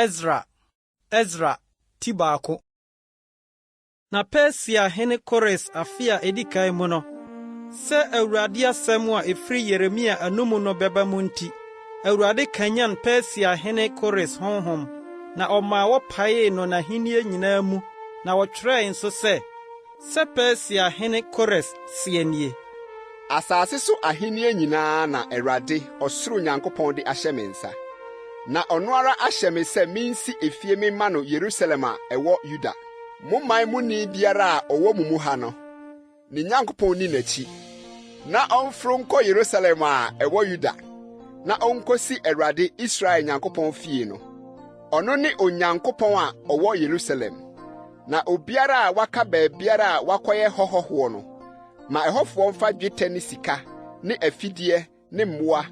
Esra Esra ti baako. Na Persia hene Kores afe a edi kan mu no, sɛ Awurade asɛm a efiri Yeremia anom no bɛba mu nti, Awurade kanyan Persia hene Kores honhom, na ɔmaa wɔpaee no n'ahenni nyinaa mu, na wɔtwerɛe nso sɛ, Sɛ Persia hene Kores seɛ nie. Asase so ahenni nyinaa na Awurade, ɔsoro Nyankopɔn de ahyɛ me nsa. Na ɔno ara ahyɛ me sɛ minsi efie memma no Yerusalem a ɛwɔ Yuda. Mo man muni biara a ɔwɔ mo mu ha no, ne Nyankopɔn nni n'akyi, na ɔmforo nkɔ Yerusalem a ɛwɔ Yuda, na onkosi Awurade Israel Nyankopɔn fie no. Ɔno ne Onyankopɔn a ɔwɔ Yerusalem. Na obiara a waka baabiara a wakɔyɛ hɔ hɔhoɔ no, ma ɛhɔfoɔ mfa dwetɛ ne sika ne afideɛ ne mmoa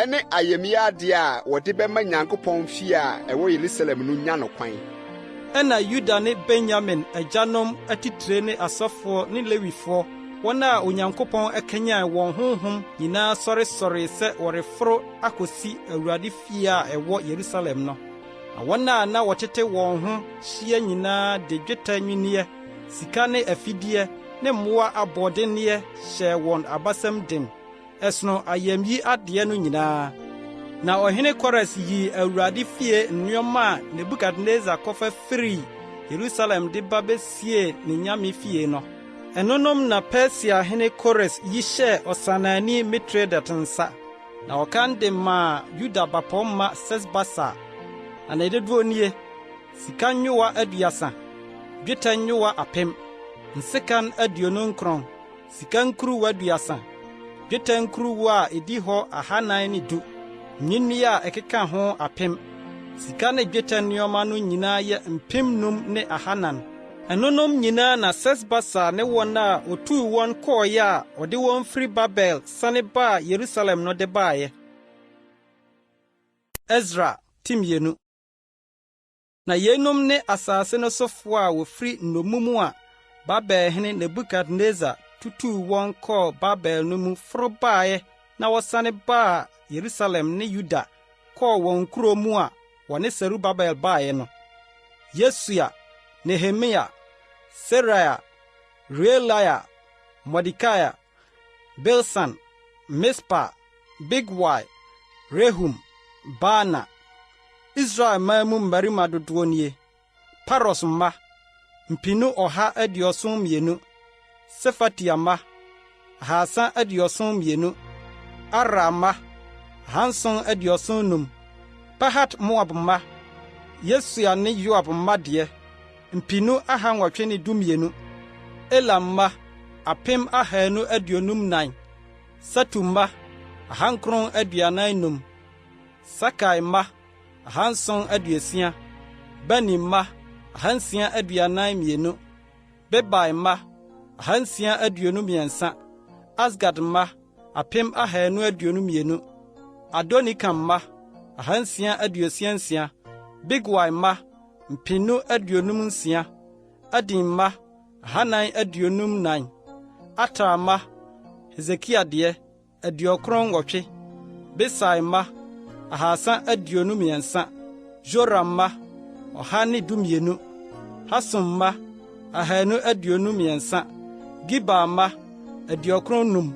ne ayamye adeɛ a wɔde bɛma Nyankopɔn fie a ɛwɔ Yerusalem no nya no kwan. Ɛnna Yuda ne Benyamin agyanom atitire ne asɔfoɔ ne Lewifoɔ, wɔn a Onyankopɔn akanyan wɔn honhom nyinaa sɔresɔree sɛ wɔreforo akɔsi Awurade fie a ɛwɔ Yerusalem no. Na wɔn a na wɔtete wɔn ho hyia nyinaa de dwetɛ nnwinneɛ, sika ne afideɛ ne mmoa aboɔdenneɛ hyɛɛ wɔn abasam den, ɛsono ayamyi adeɛ no nyinaa. Na ɔhene Kores yii Awurade fie nneɛma a Nebukadnesar kɔfa firii Yerusalem de ba besiee ne nyame fie no. Ɛnonom na Persia hene Kores yi hyɛɛ ɔsannaani Mitredat nsa, na ɔkan de maa Yuda bapɔmma Sesbasar. Na ne dodoɔ nie: Sika nyowa 30, dwetɛ nyowa 1000, nsekan 29, sika nkuruwa 30, dwetɛ nkuruwa a edi hɔ 410, nnwinne a ɛkeka ho 1000. Sika ne dwetɛ nneɛma no nyinaa yɛ 5,400. Ɛnonom nyinaa na Sesbasar ne wɔn a otuu wɔn kɔeɛ a ɔde wɔn firi Babel sane baa Yerusalem no de baeɛ. Esra ti 2. Na yeinom ne asase no sofoɔ a wɔfiri nnommum a Babelhene Nebukadnesar tutuu wɔn kɔɔ Babel no mu foro baeɛ na wɔsane baa Yerusalem ne Yuda kɔɔ wɔn nkuro mu a wɔne Serubabel baeɛ no: Yesua, Nehemia, Seraia, Reelaia, Mordekai, Bilsan, Mispar, Bigwai, Rehum, Baana. Israel man mu mmarima dodoɔ nie: Paros mma, 272. Sefatia mma, 372. Arah mma, 775. Pahat-Moab mma, Yesua ne Yoab mma deɛ, 812. Elam mma, 1254. Satu mma, 945. Sakai mma, 760. Bani mma, 642. Bebai mma, 623. Asgad mma, 2,222. Adonikam mma, 666. Bigwai mma, 656. Adin mma, 454. Ater mma, Hesekia deɛ, 98. Besai mma, 323. Yoram mma, 112. Hasum mma, 223. Gibar mma, 95.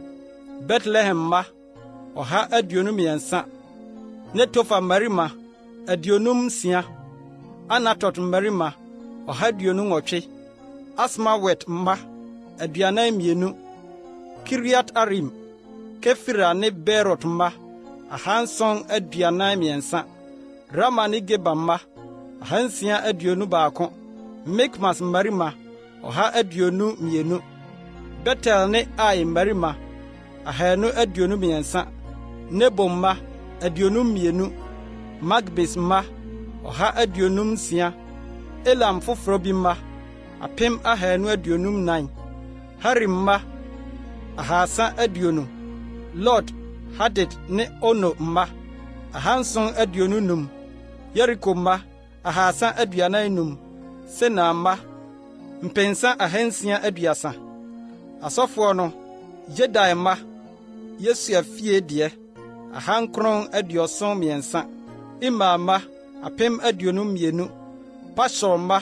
Betlehem mma, 123. Netofa mmarima, 56. Anatot mmarima, 128. Asmawet mma, 42. Kiriat-Arim, Kefira ne Beerot mma, 743. Rama ne Geba mma, 621. Mikmas mmarima, 122. Betel ne Ai mmarima, 223. Nebo mma, 52. Magbis mma, 156. Elam foforɔ bi mma, 2,254. Harim mma, 320. Lod, Hadid ne Ono mma, 725. Yeriko mma, 345. Senaa mma, 630. Asɔfoɔ no, Yedaia mma, Yesua fie deɛ, 973. Imer mma, 1052. Pashur mma,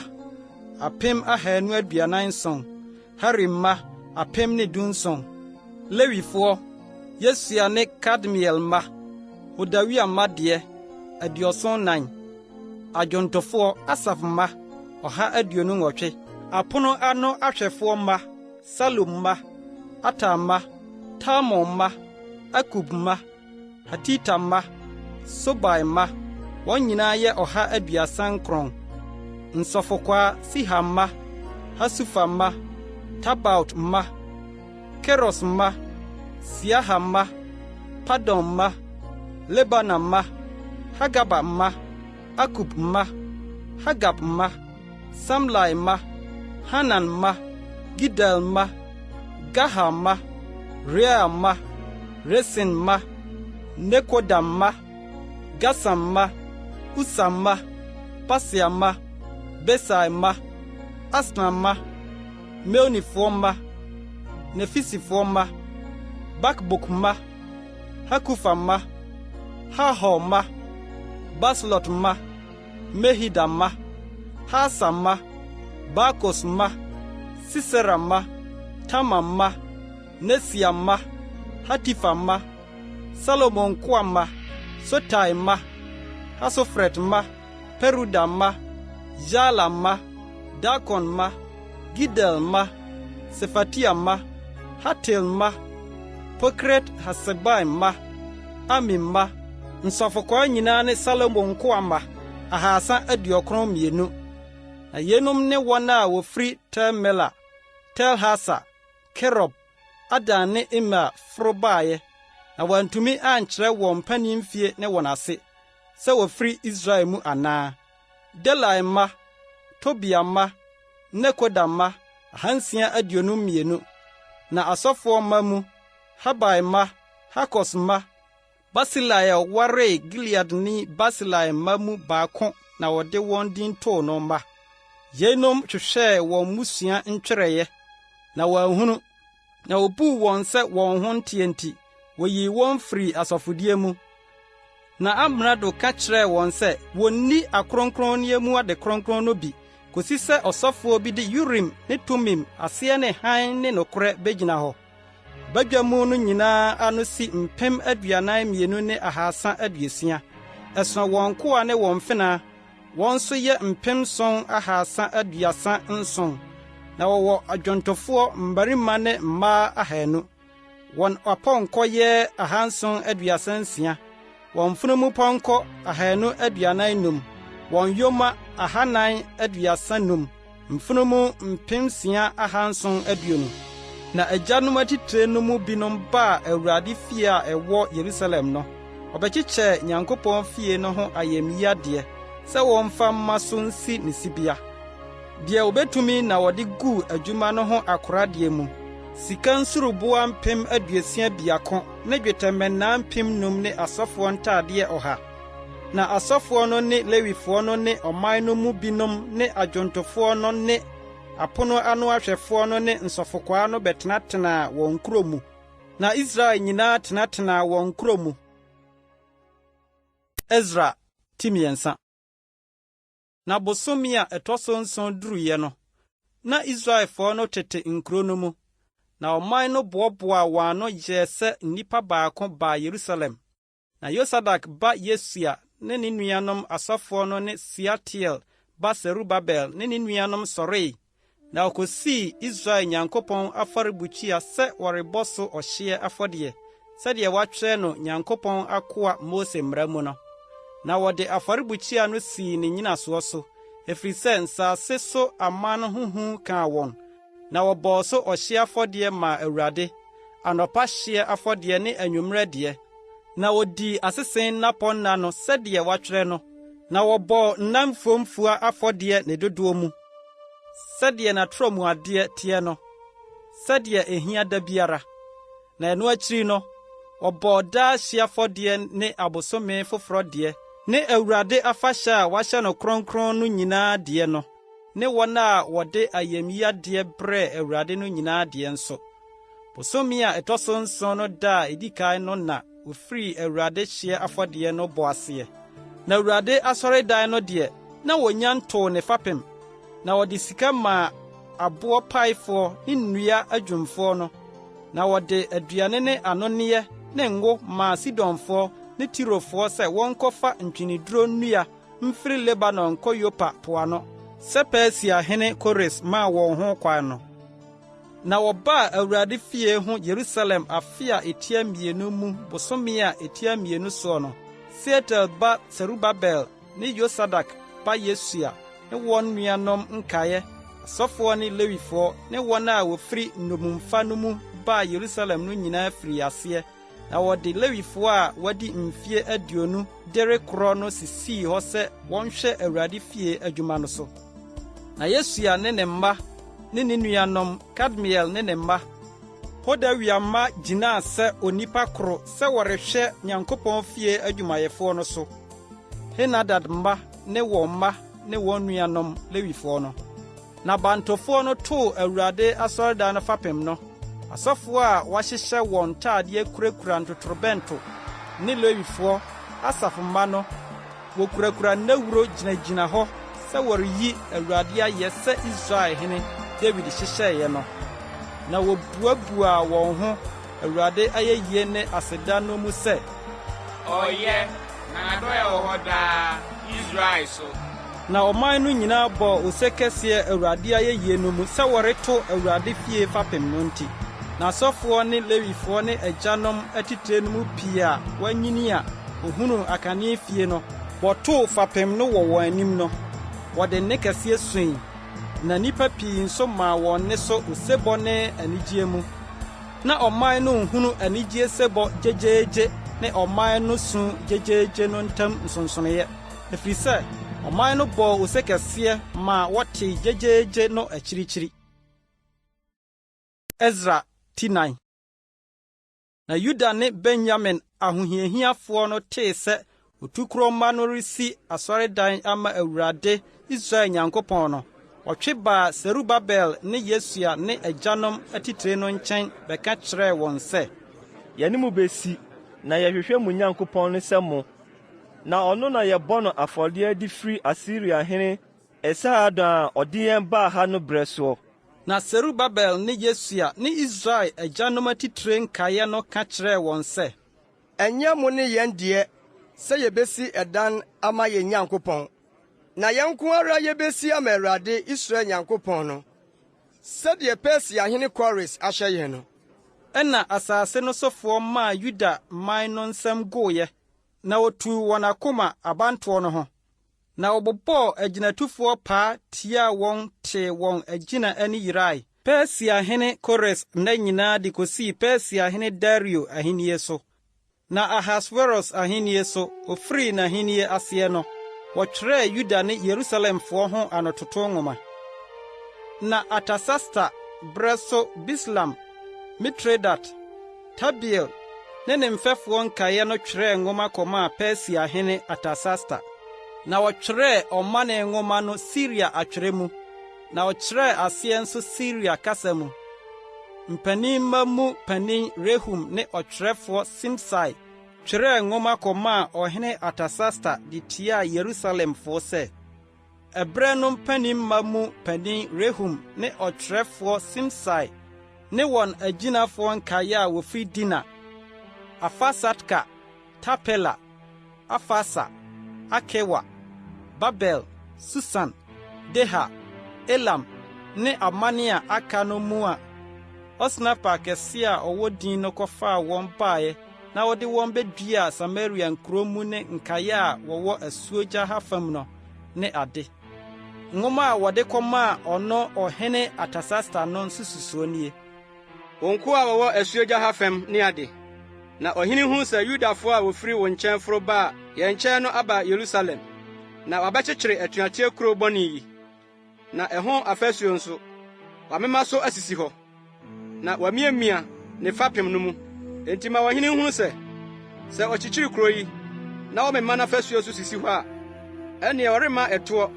2,247. Harim mma, 1,017. Lewifoɔ, Yesua ne Kadmiel mma, Hodawia mma deɛ, 74. Adwontofoɔ, Asaf mma, 128. Apono ano ahwɛfoɔ mma, Salum mma, Ater mma, Talmon mma, Akub mma, Hatita mma, Sobai mma, wɔn nyinaa yɛ 139. Nsɔfokwaa, Siha mma, Hasufa mma, Tabaot mma, Keros mma, Siaha mma, Padon mma, Lebana mma, Hagaba mma, Akub mma, Hagab mma, Samlai mma, Hanan mma, Gidel mma, Gahar mma, Reaia mma, Resin mma, Nekoda mma, Gasam mma, Usa mma, Pasea mma, Besai mma, Asna mma, Meunifoɔ mma, Nefisifoɔ mma, Bakbuk mma, Hakufa mma, Harhur mma, Baslot mma, Mehida mma, Harsa mma, Barkos mma, Sisera mma, Tama mma, Nesia mma, Hatifa mma, Salomo nkoa mma, Sotai mma, Hasoferet mma, Peruda mma, Yaala mma, Darkon mma, Gidel mma, Sefatia mma, Hatil mma, Pokeret-Hasebaim mma, Ami mma, nsɔfokwaa nyinaa ne Salomo nkoa mma, 392. Na yeinom ne wɔn a wɔfiri Tel-Mela, Tel-Harsa, Kerub, Adan ne Imer foro baeɛ, na wɔantumi ankyerɛ wɔn mpanimfie ne wɔn ase, sɛ wɔfiri Israel mu anaa. Delaia mma, Tobia mma, Nekoda mma, 652. Na asɔfoɔ mma mu, Habai mma, Hakos mma, Barsilai a ɔwaree Gileadni Barsilai mma mu baako na wɔde wɔn din too no mma. Yeinom hwehwɛɛ wɔn mmusua ntwerɛeɛ, na wɔanhunu, na wobuu wɔn sɛ wɔn ho nteɛ nti, woyii wɔn firii asɔfodie mu. Na amrado ka kyerɛɛ wɔn sɛ wonni akronkronneɛ mu ade kronkron no bi kosi sɛ ɔsɔfoɔ bi de Urim ne Tumim aseɛ ne hann ne nokorɛ begyina hɔ. Badwa mu no nyinaa ano si 42,360. Ɛsono wɔn nkoa ne wɔn mfenaa, wɔn nso yɛ 7,337. Na wɔwɔ adwontofoɔ mmarima ne mmaa 200. Wɔn apɔnkɔ yɛ 736, wɔn mfunumupɔnkɔ 245, wɔn yoma 435, mfunumu 6,720. Na agyanom atitire no mu binom baa Awurade fie a ɛwɔ Yerusalem no, wɔbɛkyekyɛɛ Nyankopɔn fie no ho ayamyi adeɛ sɛ wɔmfa mma so nsi ne sibea. Deɛ wɔbɛtumi na wɔde guu adwuma no ho akoradeɛ mu, sika nsuruboaa 61,000 ne dwetɛ mmɛnnaa 5,000 ne asɔfoɔ ntadeɛ 100. Na asɔfoɔ no ne Lewifoɔ no ne ɔman no mu binom ne adwontofoɔ no ne apono ano ahwɛfoɔ no ne nsɔfokwaa no bɛtenatenaa wɔn nkuro mu. Na Israel nyinaa tenatenaa wɔn nkuro mu. Esra ti 3. Na bosome a ɛtɔ so nson duruiɛ no, na Israelfoɔ no tete nkuro no mu, na ɔman no boaboaa wɔn ano yɛɛ sɛ nnipa baako baa Yerusalem. Na Yosadak ba Yesua ne ne nuanom asɔfoɔ no ne Sealtiel ba Serubabel ne ne nuanom sɔree, na wɔkɔsii Israel Nyankopɔn afɔrebukyia sɛ wɔrebɔ so ɔhyeɛ afɔdeɛ, sɛdeɛ wɔatwerɛ no Nyankopɔn akoa Mose mmara mu no. Na wɔde afɔrebukyia no sii ne nnyinasoɔ so, ɛfiri sɛ nsase so aman ho hu kaa wɔn, na wɔbɔɔ so ɔhyeɛ afɔdeɛ maa Awurade, anɔpa hyeɛ afɔdeɛ ne anwummerɛ deɛ. Na wɔdii asese nnapɔnna no sɛdeɛ wɔatwerɛ no, na wɔbɔɔ nna mfuamfua afɔdeɛ ne dodoɔ mu. Sɛdeɛ n'atorɔmuadeɛ teɛ no, sɛdeɛ ehia da biara. Na ɛno akyiri no, wɔbɔɔ daa hyeɛ afɔdeɛ ne abosome foforɔ deɛ ne Awurade afahyɛ a wɔahyɛ no kronkron no nyinaa deɛ no, ne wɔn a wɔde ayamyi adeɛ brɛɛ Awurade no nyinaa deɛ nso. Bosome a ɛtɔ so nson no da a edi kan no na wofirii Awurade hyeɛ afɔdeɛ no bɔ aseɛ. Na Awurade asɔredan no deɛ, na wonnya ntoo ne fapem. Na wɔde sika maa aboɔ paefoɔ ne nnua adwumfoɔ no, na wɔde aduane ne anonneɛ ne ngo maa Sidonfoɔ ne Tirofoɔ sɛ wɔnkɔfa ntweneduro nnua mfiri Lebanon nkɔ Yopa po ano, sɛ Persiahene Kores maa wɔn ho kwan no. Na wɔbaa Awurade fie ho Yerusalem afe a etia mmienu mu bosome a etia mmienu soɔ no, Sealtiel ba Serubabel ne Yosadak ba Yesua ne wɔn nuanom nkaeɛ, asɔfoɔ ne Lewifoɔ, ne wɔn a wɔfiri nnommumfa no mu baa Yerusalem no nyinaa firii aseɛ, na wɔde Lewifoɔ a wɔadi mfeɛ 20 de rekorɔ no sisii hɔ sɛ wɔnhwɛ Awurade fie adwuma no so. Na Yesua ne ne mma ne ne nuanom Kadmiel ne ne mma, Hodawia mma gyinaa sɛ onipa koro sɛ wɔrehwɛ Nyankopɔn fie adwumayɛfoɔ no so. Henadad mma ne wɔn mma ne wɔn nuanom Lewifoɔ no. Na bantofoɔ no too Awurade asɔredan no fapem no, asɔfoɔ a wɔahyehyɛ wɔn ntadeɛ kurakura ntotorobɛnto ne Lewifoɔ, Asaf mma no, wɔkurakura nnawuro gyinagyina hɔ sɛ wɔreyi Awurade ayɛ sɛ Israel hene Dawid hyehyɛeɛ no. Na wɔbuabuaa wɔn ho Awurade ayɛyie ne aseda no mu sɛ, Ɔyɛ, na n'adɔe wɔ hɔ daa, Israel so. Na ɔman no nyinaa bɔɔ ose kɛseɛ Awurade ayɛyie no mu sɛ wɔreto Awurade fie fapem no nti. Na asɔfoɔ ne Lewifoɔ ne agyanom atitire no mu pii a wɔanyini a wɔhunuu akane fie no, wɔtoo fapem no wɔ wɔn anim no, wɔde nne kɛseɛ sui, na nnipa pii nso maa wɔn nne so osebɔ ne anigyeɛ mu. Na ɔman no nhunu anigye sebɔ gyegyeegye ne ɔman no su gyegyeegye no ntam nsonsonoeɛ, ɛfiri sɛ ɔman no bɔɔ ose kɛseɛ maa wɔtee gyegyeegye no akyirikyiri. Esra ti 4. Na Yuda ne Benyamin ahohiahiafoɔ no tee sɛ otukorɔ mma no resi asɔredan ama Awurade Israel Nyankopɔn no, wɔtwe baa Serubabel ne Yesua ne agyanom atitire no nkyɛn bɛka kyerɛɛ wɔn sɛ, Yɛne mo besi, na yɛhwehwɛ mo Nyankopɔn no sɛ mo, na ɔno na yɛbɔ no afɔdeɛ de firi Asiriahene Esarhadon a ɔde yɛn baa ha no berɛ soɔ. Na Serubabel ne Yesua ne Israel agyanom atitire nkaeɛ no ka kyerɛɛ wɔn sɛ, Ɛnyɛ mo ne yɛn deɛ sɛ yebesi ɛdan ama yɛn Nyankopɔn, na yɛn nko ara yebesi ama Awurade, Israel Nyankopɔn no, sɛdeɛ Persiahene Kores ahyɛ yɛn no. Ɛnna asase no sofoɔ maa Yuda man no nsam goeɛ, na wɔtuu wɔn akoma abantoɔ no ho. Na wɔbobɔɔ agyinatufoɔ paa tiaa wɔn tee wɔn agyina ani yerae, Persiahene Kores nna nyinaa de kosii Persiahene Dario ahenni so. Na Ahasweros ahenni so, ofirii n'ahenni aseɛ no, wɔtwerɛɛ Yuda ne Yerusalemfoɔ ho anototo nwoma. Na Artasasta berɛ so Bislam, Mitredat, Tabeel ne ne mfɛfoɔ nkaeɛ no twerɛɛ nwoma kɔmaa Persiahene Artasasta. Na wɔtwerɛɛ ɔmane nwoma no Siria atwerɛ mu, na wɔkyerɛɛ aseɛ nso Siria kasa mu. Mpanimma mu panin Rehum ne ɔtwerɛfoɔ Simsai twerɛɛ nwoma kɔmaa ɔhene Artasasta de tiaa Yerusalemfoɔ sɛ, Ɛberɛ no mpanimma mu panin Rehum ne ɔtwerɛfoɔ Simsai ne wɔn agyinafoɔ nkaeɛ a wɔfiri Dina, Afarsatka, Tarpela, Afarsa, Arkewa, Babel, Susan, Deha, Elam ne amane a aka no mu a Osnapar kɛse a ɔwɔ din no kɔfaa wɔn baeɛ na ɔde wɔn beduaa Samaria nkurow mu ne nkae a wɔwɔ asuogya ha fam no ne ade. Nwoma a wɔde kɔmaa ɔno ɔhene Artasasta no nsususoɔ nie. Wo nkoa a wɔwɔ asuogya ha fam ne ade. Na ɔhene huu sɛ Yudafo a wofiri wo nkyɛn foro baa yɛn nkyɛn no aba Yerusalem, na wɔabɛkyekyere atuateɛ kurow bɔne yi, na ɛho afasuo nso, wɔamema so asisi hɔ, na wɔamiamia ne fapem no mu. Enti ma ɔhene nhunu sɛ, sɛ ɔkyekyere kurow yi na wɔmema n'afasuo so sisi hɔ a, ɛnneɛ ɔremma ɛtoɔ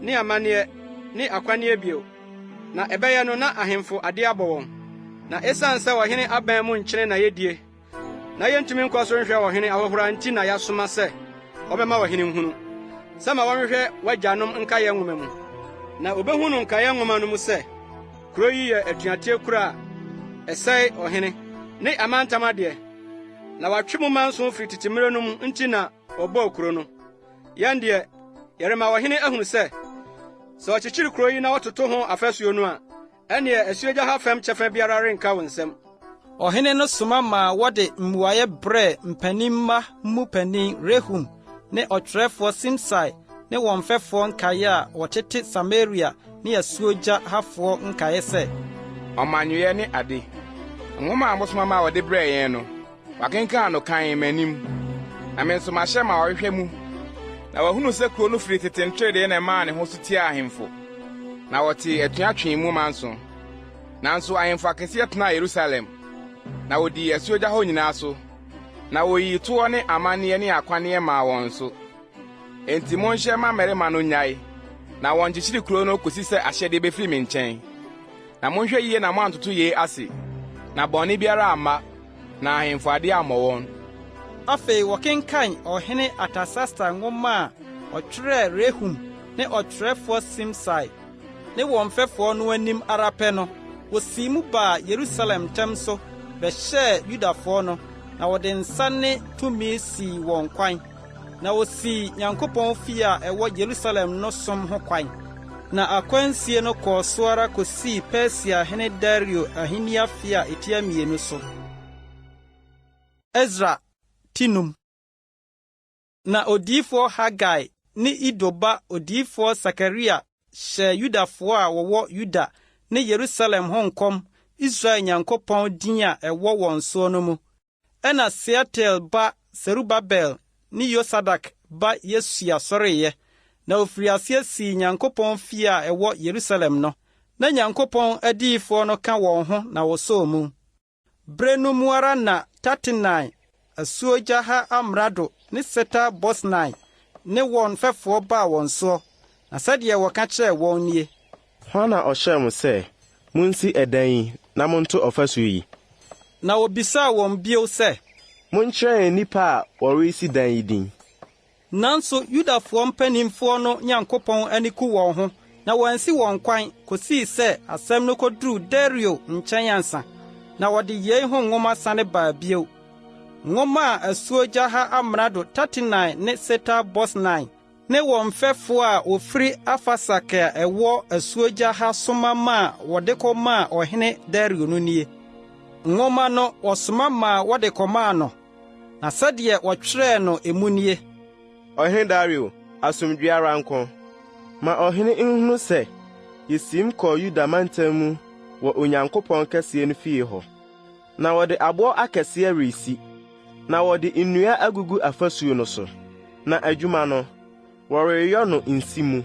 ne amanneɛ ne akwanneɛ bio. Na ɛbɛyɛ no na ahemfo ade abɔ wɔn. Na esiane sɛ ɔhene abɛn mu nkyene na yedie, na yentumi nkɔ so nhwɛ ɔhene ahohora nti na yɛasoma sɛ, ɔbɛma ɔhene nhunu, sɛ ma wɔnhwehwɛ w'agyanom nkaeɛ nwoma mu, na wobehu no nkaeɛ nwoma no mu sɛ, kurow yi yɛ atuateɛ kurow a ɛsɛe ɔhene ne amantam adeɛ, na wɔatwe mu manso firi tete mmere no mu nti na wɔbɔɔ kuro no. Yɛn deɛ, yɛrema ɔhene ahunu sɛ, sɛ ɔkyekyere kurow yi na ɔtoto ho afasuo no a, ɛnneɛ asuogya ha fam kyɛfa biara renka wo nsam. Ɔhene no soma maa wɔde mmuaeɛ brɛɛ mpanimma mu panin Rehum ne ɔtwerɛfoɔ Simsai ne wɔn mfɛfoɔ nkaeɛ a wɔtete Samaria ne asuogya hafoɔ nkaeɛ sɛ. Ɔmannwoeɛ ne ade. Nwoma a mosoma maa wɔde brɛɛ yɛn no, Wɔakenkan no kann m'anim, na me nso mahyɛ ma wɔahwehwɛ mu, na wɔahunu sɛ kurow no firi tete nteredee na ɛmaa ne ho so tiaa ahemfo, na wɔtee atua twee mu manso. Nanso ahemfo akɛseɛ tenaa Yerusalem, na wodii asuogya hɔ nyinaa so, na woyii toɔ ne amanneɛ ne akwanneɛ maa wɔn nso. Enti monhyɛ mma mmarima no nnyae, na wɔnkyekyere kurow no kosi sɛ ahyɛde befiri me nkyɛn. Na monhwɛ yiye na moantoto yei ase, na bɔne biara amma, na ahemfo ade ammɔ wɔn. Afei wɔkenkan ɔhene Artasasta nwoma a ɔtwerɛɛ Rehum ne ɔtwerɛfoɔ Simsai ne wɔn mfɛfoɔ no anim ara pɛ no, wɔsii mu baa Yerusalem ntɛm so bɛhyɛɛ Yudafoɔ no, na wɔde nsa ne tumi sii wɔn kwan. Na wosii Nyankopɔn fie a ɛwɔ Yerusalem no som ho kwan. Na akwansie no kɔɔ so ara kosii Persia hene Dario ahenni afe a etia mmienu so. Esra ti num. Na odiyifoɔ Hagai ne Ido ba odiyifoɔ Sakaria hyɛɛ Yudafoɔ a wɔwɔ Yuda ne Yerusalem ho nkɔm Israel Nyankopɔn din a ɛwɔ wɔn soɔ no mu. Ɛnna Sealtiel ba Serubabel ne Yosadak ba Yesua sɔreeɛ, na wɔfirii aseɛ sii Nyankopɔn fie a ɛwɔ Yerusalem no. Na Nyankopɔn adiyifoɔ no ka wɔn ho na wɔsɔɔ mu. Berɛ no mu ara na Tatenai, asuogya ha amrado ne Setar-Bosnai ne wɔn mfɛfoɔ baa wɔn soɔ, na sɛdeɛ wɔka kyerɛɛ wɔn nie. Hwan na ɔhyɛɛ mo sɛ munsi ɛdan yi na monto ɔfasuo yi? Na wɔbisaa wɔn bio sɛ. Monkyerɛ yɛn nnipa a wɔresi dan yi din. Nanso Yudafoɔ mpanimfoɔ no Nyankopɔn ani ku wɔn ho, na wɔansi wɔn kwan kosii sɛ asɛm no kɔduruu Dario nkyɛn ansa. Na wɔde yei ho nwoma sane baa bio, nwoma a asuogya ha amrado Tatenai ne Setar-Bosnai ne wɔn mfɛfoɔ a wɔfiri Afarsak a ɛwɔ asuogya ha soma maa wɔde kɔmaa ɔhene Dario no nie. Nwoma no, wɔsoma maa wɔde kɔmaa no, na sɛdeɛ wɔtwerɛɛ no emu nie. Ɔhene Dario, asomdwoe ara nko. Ma ɔhene nhunu sɛ yesiim kɔɔ Yuda mantam mu wɔ Onyankopɔn kɛseɛ no fie hɔ. Na wɔde aboɔ akɛseɛ resi, na wɔde nnua agugu afasuo no so. Na adwuma no, wɔreyɔ no nsi mu,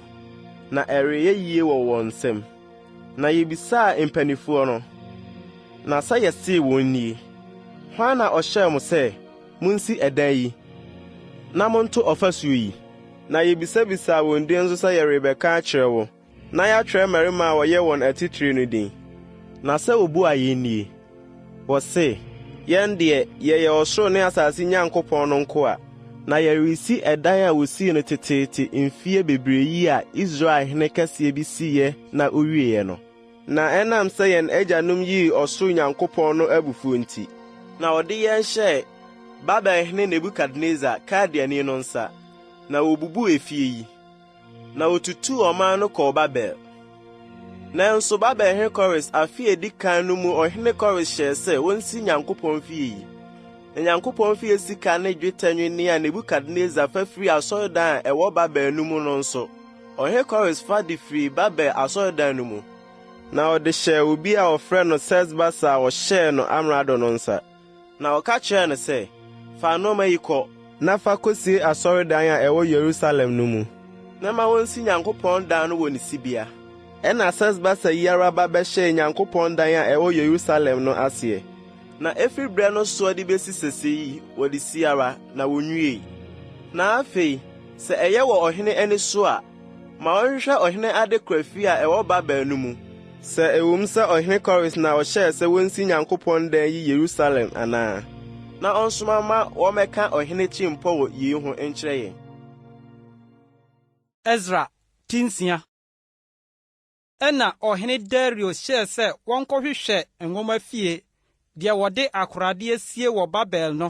na ɛreyɛ yie wɔ wɔn nsam. Na yebisaa mpanimfoɔ no, na sɛ yɛsee wɔn nie, Hwan na ɔhyɛɛ mo sɛ monsi ɛdan yi na monto ɔfasuo yi? Na yebisabisaa wɔn din nso sɛ yɛrebɛka akyerɛ wo, na yɛatwerɛ mmarima a wɔyɛ wɔn atitire no din. Na sɛ wɔbuaa yɛn nie, wɔse, Yɛn deɛ, yɛyɛ ɔsoro ne asase Nyankopɔn no nkoa, na yɛresi ɛdan a wɔsii no teteete mfeɛ bebree yi a Israel hene kɛseɛ bi siiɛ na ɔwieeɛ no. Na ɛnam sɛ yɛn agyanom yii ɔsoro Nyankopɔn no abufuo nti, na ɔde yɛn hyɛɛ Babelhene Nebukadnesar, Kaldeani no nsa, na wɔbubuu efie yi. Na wotutuu ɔman no kɔɔ Babel. Nanso Babelhene Kores afe a edi kan no mu ɔhene Kores hyɛɛ sɛ wonsi Nyankopɔn fie yi. Na Nyankopɔn fie sika ne dwetɛ nnwinne a Nebukadnesar fa firii asɔredan a ɛwɔ Babel no mu no nso, ɔhene Kores fa de firii Babel asɔredan no mu, na ɔde hyɛɛ obi a wɔfrɛ no Sesbasar a wɔhyɛɛ no amrado no nsa. Na ɔka kyerɛɛ no sɛ, Fa nneɛma yi kɔ, na fa kosie asɔredan a ɛwɔ Yerusalem no mu, na ma wonsi Nyankopɔn dan no wɔ ne sibea. Ɛnna Sesbasar yi ara ba bɛhyɛɛ Nyankopɔn dan a ɛwɔ Yerusalem no aseɛ. Na ɛfiri berɛ no soɔ de bɛsi seesei yi wɔde si ara, na wɔnwiei. Na afei, sɛ ɛyɛ wɔ ɔhene ani so a, ma wɔnhwehwɛ ɔhene adekora fie a ɛwɔ Babel no mu, Sɛ ɛwom sɛ ɔhene Kores na ɔhyɛɛ sɛ wonsi Nyankopɔn dan yi Yerusalem anaa? Na ɔnsoma mma wɔmmɛka ɔhene tirimpɔ wɔ yei ho nkyerɛ yɛn. Esra ti 6. Ɛnna ɔhene Dario hyɛɛ sɛ wɔnkɔhwehwɛ nwoma fie, deɛ wɔde akoradeɛ sie wɔ Babel no,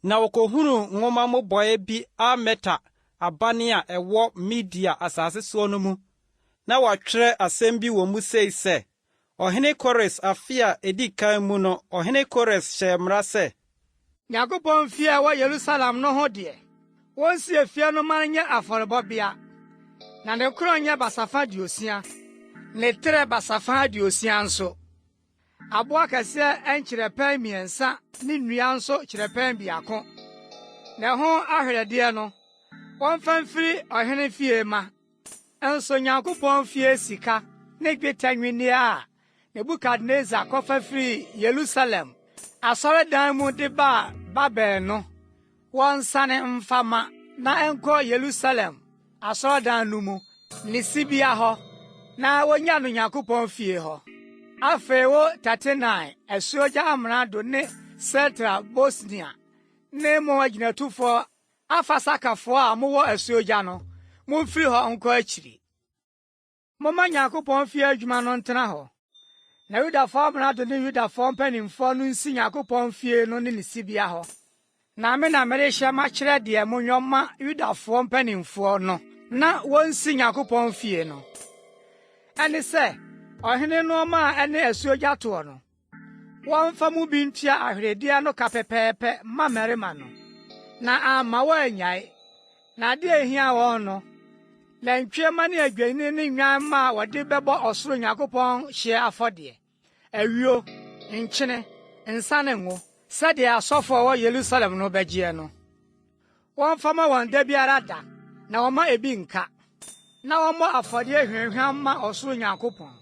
na wɔkɔhunuu nwoma mmobɔeɛ bi Almeta abane a ɛwɔ Media asase soɔ no mu. Na wɔatwerɛ asɛm bi wɔ mu sei sɛ, Ɔhene Kores afe a ɛdi kan mu no, ɔhene Kores hyɛɛ mmara sɛ. Nyankopɔn fie a ɛwɔ Yerusalem no ho deɛ, wonsi efie no mma no nyɛ afɔrebɔbea, na ne korɔn nyɛ basafa 60, ne trɛ basafa 60 nso. Aboɔ akɛseɛ nkyerɛpɛn mmiɛnsa ne nnua nso kyerɛpɛn biako, na ɛho ahwɛdeɛ no, wɔmfa mfiri ɔhene fie mma. Nso Nyankopɔn fie sika ne dwetɛ nnwinneɛ a Nebukadnesar kɔfa firii Yerusalem asɔredan mu de baa Babel no, wɔnsane mfa mma na ɛnkɔ Yerusalem asɔredan no mu, ne sibea hɔ, na wonnya no Nyankopɔn fie hɔ. Afei wo Tatenai, asuogya amrado ne Setar-Bosnai ne mo agyinatufoɔ Afarsakafoɔ a mowɔ asuogya no, momfiri hɔ nkɔ akyiri. Momma Nyankopɔn fie adwuma no ntena hɔ, na Yudafoɔ amrado ne Yudafoɔ mpanimfoɔ no nsi Nyankopɔn fie no ne ne sibea hɔ. Na me na merehyɛ makyerɛ deɛ monyɔ mma Yudafoɔ mpanimfoɔ no na wɔnsi Nyankopɔn fie no. Ɛne sɛ, ɔhene nnoɔma a ɛne asuogya toɔ no, wɔmfa mu bi ntua ahweredeɛ no ka pɛpɛɛpɛ mma mmarima no, na amma wɔannyae. Na ade a ehia wɔn no, nantwie mma ne adwennini ne nnwan mma a wɔde bɛbɔ ɔsoro Nyankopɔn hyeɛ afɔdeɛ, ayuo, nkyene, nsa ne ngo, sɛdeɛ asɔfoɔ a wɔwɔ Yerusalem no bɛgyeɛ no. Wɔmfa mma wɔn da biara da, na wɔmma ebi nnka, na wɔmmɔ afɔdeɛ hwamhwam mma ɔsoro Nyankopɔn,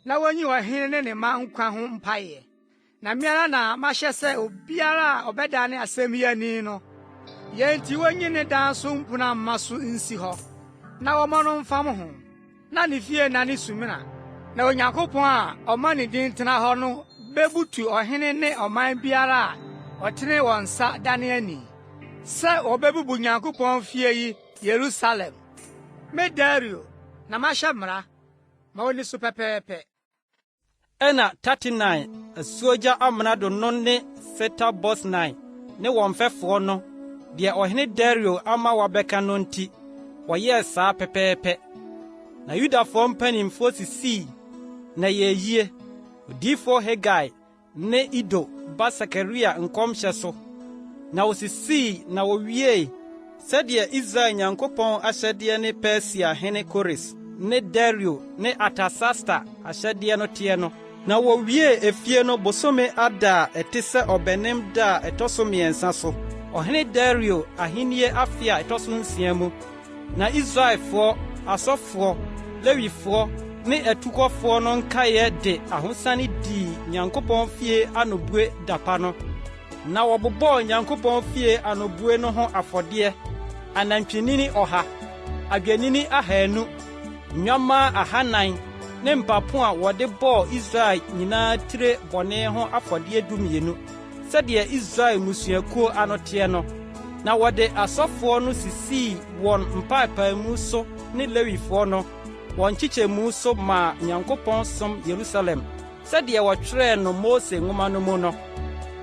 na wonyi ɔhene ne ne mma nkwa ho mpaeɛ. Na me ara na mahyɛ sɛ obiara a ɔbɛdane asɛm yi ani no, yei nti wonyi ne dan so mpuna mma so nsi hɔ, na wɔmmɔ no mfam ho, na ne fie nnane sumina, na Onyankopɔn a ɔma ne din tena hɔ no bebutu ɔhene ne ɔman biara a ɔtene wɔn nsa dane ani, sɛ wɔbebubu Nyankopɔn fie yi Yerusalem. Me Dario na mahyɛ mmara ma wonni so pɛpɛɛpɛ. Ɛnna Tatenai, asuogya amrado no ne Setar-Bosnai ne wɔn mfɛfoɔ no, deɛ ɔhene Dario ama wɔabɛka no nti, wɔyɛɛ saa pɛpɛɛpɛ. Na Yudafoɔ mpanimfoɔ sisii, na ɛyɛɛ yie, odiyifoɔ Hagai ne Ido ba Sakaria nkɔmhyɛ so, na wosisii na wowiei sɛdeɛ Israel Nyankopɔn ahyɛdeɛ ne Persia hene Kores ne Dario ne Artasasta ahyɛdeɛ no teɛ no. Na wowiee efie no bosome Adar a ɛte sɛ Ɔbɛnem da a ɛtɔ so mmiɛnsa so, ɔhene Dario ahennie afe a ɛtɔ so nsia mu. Na Israelfoɔ, asɔfoɔ, Lewifoɔ ne atukɔfoɔ no nkaeɛ de ahosane dii Nyankopɔn fie anobue da pa no. Na wɔbobɔɔ Nyankopɔn fie anobue no ho afɔdeɛ, anantwinini ɔha, adwennini ahanu, nnwammaa ahanan ne mpapo a wɔde bɔɔ Israel nyinaa tire bɔne ho afɔdeɛ dumienu. Sɛdeɛ Israel mmusuakuo ano teɛ no, na wɔde asɔfoɔ no sisii wɔn mpaepaemu so ne Lewifoɔ no, wɔn nkyekyɛmu so maa Nyankopɔn som Yerusalem, sɛdeɛ wɔtwerɛɛ no Mose nwoma no mu no.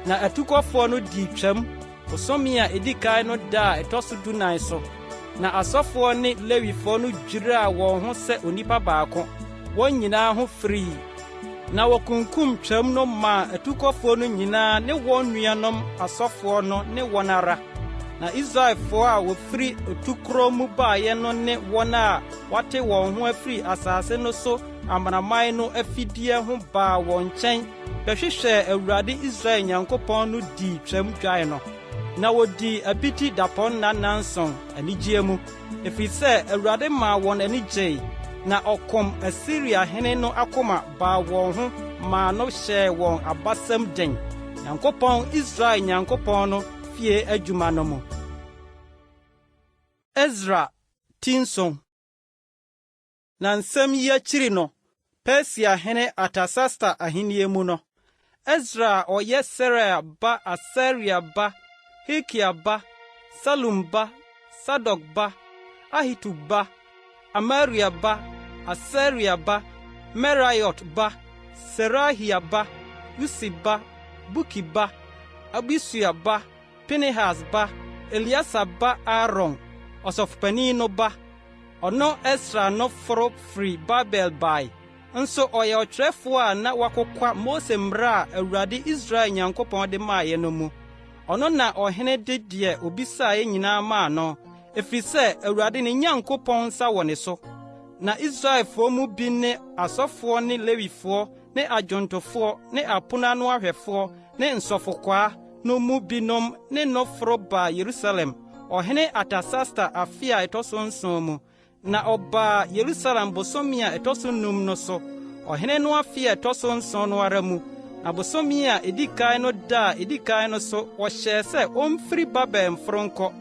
Na atukɔfoɔ no dii Twam bosome a ɛdi kan no da a ɛtɔ so dunan so, na asɔfoɔ ne Lewifoɔ no dwiraa wɔn ho sɛ onipa baako, wɔn nyinaa ho firii. Na wɔkunkum Twam no maa atukɔfoɔ no nyinaa ne wɔn nuanom asɔfoɔ no ne wɔn ara. Na Israelfoɔ a wɔfiri otukorɔ mu baeɛ no ne wɔn a wɔate wɔn ho afiri asase no so amanaman no afideɛ ho baa wɔn nkyɛn bɛhwehwɛɛ Awurade Israel Nyankopɔn no dii Twam dwae no. Na wɔdii apiti dapɔnna nnanson anigyeɛ mu. Ɛfiri sɛ Awurade maa wɔn ani gyei, na ɔkom Asiriahene no akoma baa wɔn ho maa no hyɛɛ wɔn abasam den, Nyankopɔn, Israel Nyankopɔn no fie adwuma no mu. Esra ti nson. Na nsɛm yi akyiri no, Persia hene Artasasta ahenni mu no, Esra a ɔyɛ Seraia ba Asaria ba Hilkia ba Salum ba Sadok ba Ahitub ba. Amaria ba, Asaria ba, Meraiot ba, Serahia ba, Usi ba, Buki ba, Abisua ba, Pinehas ba, Eleasa ba Aaron, ɔsɔfopanin no ba. Ɔno Esra no foro firi Babel bae. Nso ɔyɛ ɔtwerɛfoɔ a na wakokwa Mose mmara a Awurade Israel Nyankopɔn de maeɛ no mu. Ɔno na ɔhene de deɛ obisaeɛ nyinaa maa no, ɛfiri sɛ Awurade ne Nyankopɔn nsa wɔ ne so. Na Israelfoɔ mu bi ne asɔfoɔ ne Lewifoɔ ne adwontofoɔ ne apono ano ahwɛfoɔ ne nsɔfokwaa no mu binom ne no foro baa Yerusalem, ɔhene Artasasta afe a ɛtɔ so nson mu. Na ɔbaa Yerusalem bosome a ɛtɔ so num no so, ɔhene no afe a ɛtɔ so nson no ara mu. Na bosome a edi kan no da a edi kan no so wɔhyɛɛ sɛ omfiri Babel mforo nkɔ.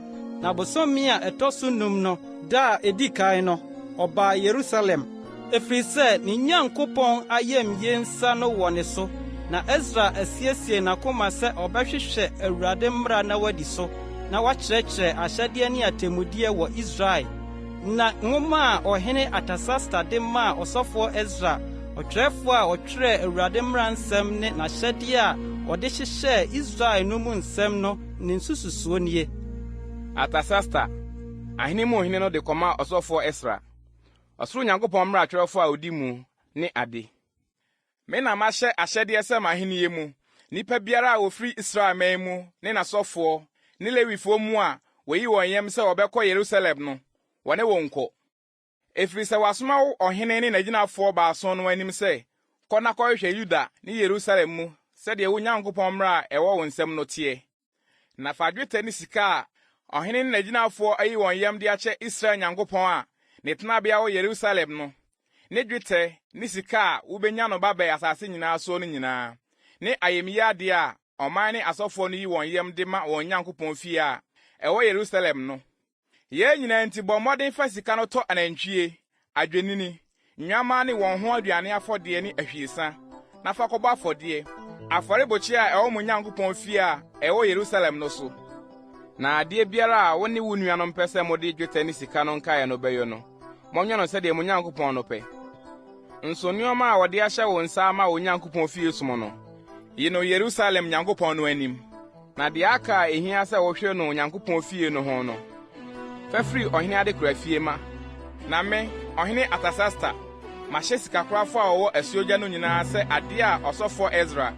Na bosome a ɛtɔ so num no da a edi kan no, ɔbaa Yerusalem. Ɛfiri sɛ ne Nyankopɔn ayamye nsa no wɔ ne so, na Esra asiesie n'akoma sɛ ɔbɛhwehwɛ Awurade mmara na wadi so, na wakyerɛkyerɛ ahyɛdeɛ ne atemmudeɛ wɔ Israel. Na nwoma a ɔhene Artasasta de maa ɔsɔfoɔ Esra, ɔtwerɛfoɔ a ɔtwerɛɛ Awurade mmara nsɛm ne n'ahyɛdeɛ a ɔde hyehyɛɛ Israel no mu nsɛm no ne nsususoɔ nie. Artasasta, ahene mu hene no de kɔmaa ɔsɔfoɔ Esra, Ɔsoro Nyankopɔn mmarakyerɛfo a odi mu ne ade. Me na mahyɛ ahyɛdeɛ sɛ m'ahennie mu, nnipa biara a wɔfiri Israel man mu ne n'asɔfoɔ ne Lewifoɔ mu a wɔayi wɔn yam sɛ wɔbɛkɔ Yerusalem no, wɔne wo nkɔ. Ɛfiri sɛ wɔasoma wo ɔhene ne n'agyinafoɔ baason no anim sɛ, kɔ na kɔhwehwɛ Yuda ne Yerusalem mu sɛdeɛ wo Nyankopɔn mmara a ɛwɔ wo nsam no teɛ. Na fa dwetɛ ne sika a ɔhene ne n'agyinafoɔ ayi wɔn yam de akyɛ Israel Nyankopɔn a ne tenabea wɔ Yerusalem no, ne dwetɛ ne sika a wubenya no Babel asase nyinaa soɔ no nyinaa, ne ayamye adeɛ a ɔman ne asɔfoɔ no yi wɔn yam de ma wɔn Nyankopɔn fie a ɛwɔ Yerusalem no. Yei nyinaa nti bɔ mmɔden fa sika no tɔ anantwie, adwennini, nnwammaa ne wɔn ho aduane afɔdeɛ ne ahwiesa, na fa kɔbɔ afɔdeɛ, afɔrebukyia a ɛwɔ mo Nyankopɔn fie a ɛwɔ Yerusalem no so. Na adeɛ biara a wo ne wo nuanom pɛ sɛ mode dwetɛ ne sika no nkaeɛ no bɛyɔ no, monyɛ no sɛdeɛ mo Nyankopɔn no pɛ. Nso nneɛma a wɔde ahyɛ wo nsa ama wo Nyankopɔn fie som no, yi no Yerusalem Nyankopɔn no anim. Na deɛ aka a ehia sɛ wohwɛ no Onyankopɔn fie no ho no, fa firi ɔhene adekora fie ma. Na me, ɔhene Artasasta, mahyɛ sikakorafo a wɔwɔ asuogya no nyinaa sɛ adeɛ a ɔsɔfoɔ Esra,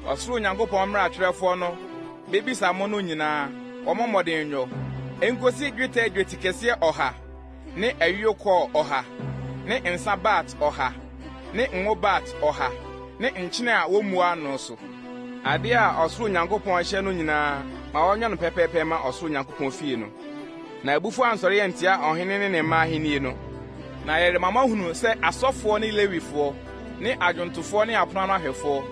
ɔsoro Nyankopɔn mmarakyerɛfoɔ no, bebisa mo no nyinaa, wɔmmɔ mmɔden nyɔ, enkosi dwetɛ dwetikɛseɛ ɔha ne ayuo kɔɔ ɔha, ne nsa bat ɔha, ne ngo bat ɔha, ne nkyene a wommu ano so. Ade a ɔsoro Nyankopɔn hyɛ no nyinaa, ma wɔnyɛ no pɛpɛɛpɛ mma ɔsoro Nyankopɔn fie no. Na abufuo ansɔre antia ɔhene ne ne mma ahenni no. Na yɛrema moahunu sɛ asɔfoɔ ne Lewifoɔ, ne adwontofoɔ ne apono ano ahwɛfoɔ,